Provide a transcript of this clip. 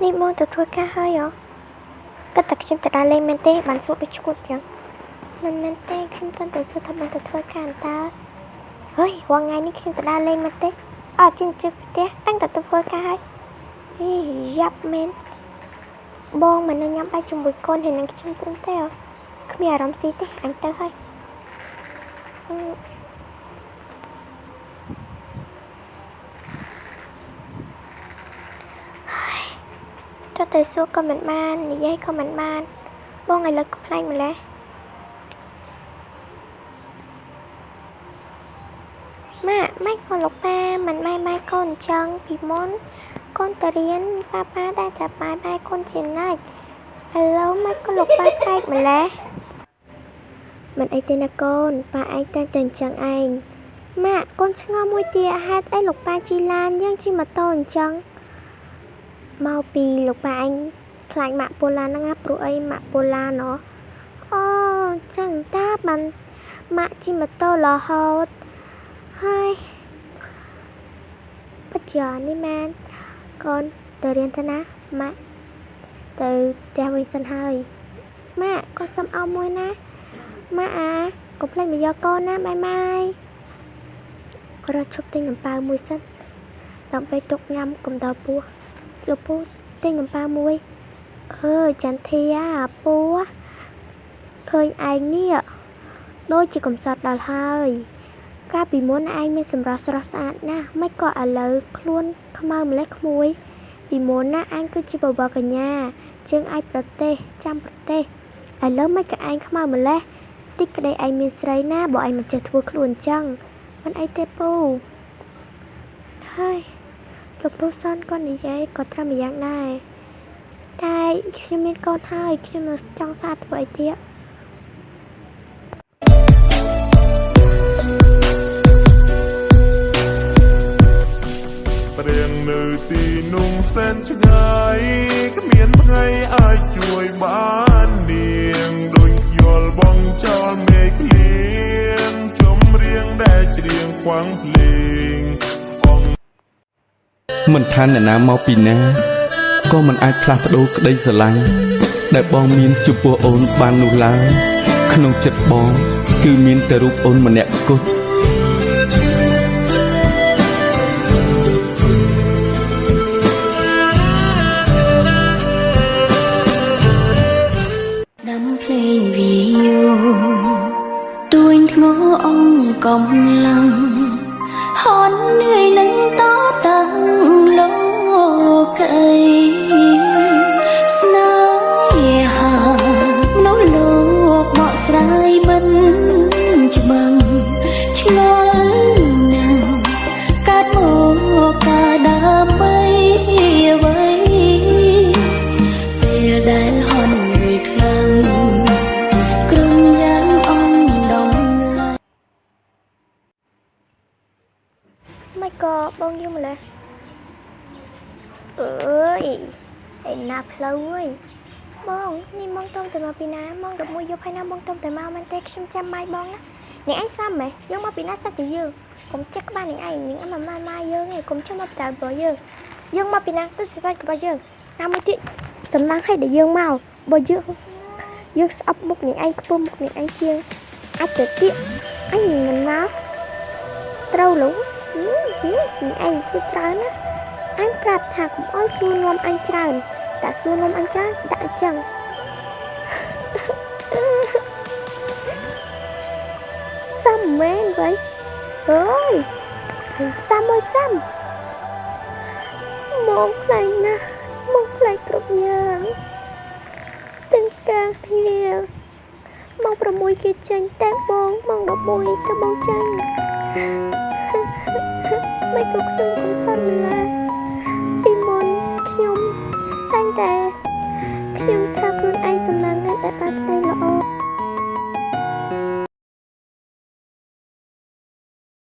នេះបងទៅធ្វើការហើយហ៎គិតតែខ្ញុំទៅដើរលេងមែនទេបានសួរដូចឈួតចឹងមិនមែនទេខ្ញុំចង់តែសួរថាបងទៅធ្វើការតើហើយរាល់ថ្ងៃនេះខ្ញុំទៅដើរលេងមែនទេអត់ជិះជិះផ្ទះតាំងតែទៅធ្វើការហើយហីយ៉ាប់មែនបងមិននៅញ៉ាំបាយជាមួយកូនហើយនឹងខ្ញុំត្រឹមទេហ៎គ្មានអារម្មណ៍ស៊ីទេអញទៅហើយទៅតែសួរក៏មិនបាននិយាយក៏មិនបានបងឥឡូវក៏ប្លែកម្លេះម៉ាក់ម៉េចក៏លោកប៉ាមិនបាយបាយកូនអញ្ចឹងពីមុនកូនទៅរៀនប៉ាប៉ាដែរតែបាយបាយកូនជានិច្ចឥឡូវម៉េចក៏លោកប៉ាប្លែកម្លេះមិនអីទេណាកូនប៉ាឯងតែតែអញ្ចឹងឯងម៉ាក់កូនឆ្ងល់មួយទៀតហេតុអីលោកប៉ាជិះឡានយើងជិះម៉ូតូអញ្ចឹងមកពីលោកប៉ាឯងខ្លាចម៉ាក់ប៉ូឡាហ្នឹងណាព្រោះអីម៉ាក់ប៉ូឡាណោះអូចឹងតាបានម៉ាក់ជិះម៉ូតូរហូតហើយបច្ចុប្បន្ននេះមែនកូនទៅរៀនទៅណាម៉ាក់ទៅផ្ទះវិញសិនហើយម៉ាក់កូនសុំអោបមួយណាម៉ាក់អាកុំភ្លេចមកយកកូនណាបាយបាយរត់ឈប់ទិញអំពៅមួយសិនដើម្បីទុកញ៉ាំកំដរពោះលោកពូទិញអំពៅមួយអើចន្ទធាអាពូឃើញឯងនេះដូចជាកំសត់ដល់ហើយកាលពីមុនឯងមានសម្រស់ស្រស់ស្អាតណាស់មិនក៏ឥឡូវខ្លួនខ្មៅម្លេះក្មួយពីមុនណាឯងគឺជាបវរកញ្ញាជើងឯងប្រទេសចាំប្រទេសឥឡូវមិនក៏ឯងខ្មៅម្លេះតិចប្តីឯងមានស្រីណាបើឯងមិនចេះធ្វើខ្លួនអញ្ចឹងមិនអីទេពូហើយលោកពូសនក៏និយាយក៏ត្រឹមម្យ៉ាងដែរតែខ្ញុំមានកូនហើយខ្ញុំនៅចង់ស្អាតធ្វើអីទៀតព្រៀងនៅទីនោះសែនឆ្ងាយគ្មានថ្ងៃអាចជួយបាននាងដូចខ្យល់បងចោលមេឃភ្លៀងជំរៀងដែលច្រៀងខ្វាំងភ្លេងមិនថាអ្នកណាមកពីណាក៏មិនអាចផ្លាស់ប្ដូរក្តីស្រឡាញ់ដែលបងមានចំពោះអូនបាននោះឡើយក្នុងចិត្តបងគឺមានតែរូបអូនម្នាក់គត់ដាំភ្លេងវីយូទួញធ្ងអង្គកំឡុងហន់នឿយនឹងតតាំងលោកអីស្នេហាមនុស្សលោកបកស្រាយមិនច្បាំងឆ្ងល់ណាស់កើតមកកាដើម្បីអ្វីពេលដែលហន់នឿយខ្លាំងក្រុមយ៉ាងអង្គដំឡៃមិនក៏បងយូរម្លេះអើយឯណាផ្លូវអើយបងនេះបងតុំតែមកពីណាម៉ោង11យប់ហើយណាបងតុំតែមកមែនទេខ្ញុំចាំបាយបងណាអ្នកឯងស្លាប់ម៉េះយើងមកពីណាសិតតែយើងកុំចេះក្បាលអ្នកឯងនឹងអមម៉ាម៉ាយើងឯងកុំចេះមកតែរបស់យើងយើងមកពីណាទៅស្រាច់របស់យើងតាមមួយទៀតសំណាងឲ្យដែលយើងមកបើយើងយើងស្អប់មុខអ្នកឯងខ្ពស់មុខអ្នកឯងជាងអាចទៅទៀតអញមិនមកត្រូវលុះអ្នកឯងសួរច្រើនណាអញប្រាប់ថាកុំអោយសួរនាំអញច្រើនតែសួរនាំអញច្រើនដាក់អញ្ចឹងសាំមែនវ៉ៃអើយសាំអើយសាំមកខ្លាំងណាស់មកខ្លាំងគ្រប់យ៉ាងទាំងការងារម៉ោង6គេចេញតែបងម៉ោង11ទៅបងចេញមិនក៏ខ្ញុំកំសត់ម្ល៉េះ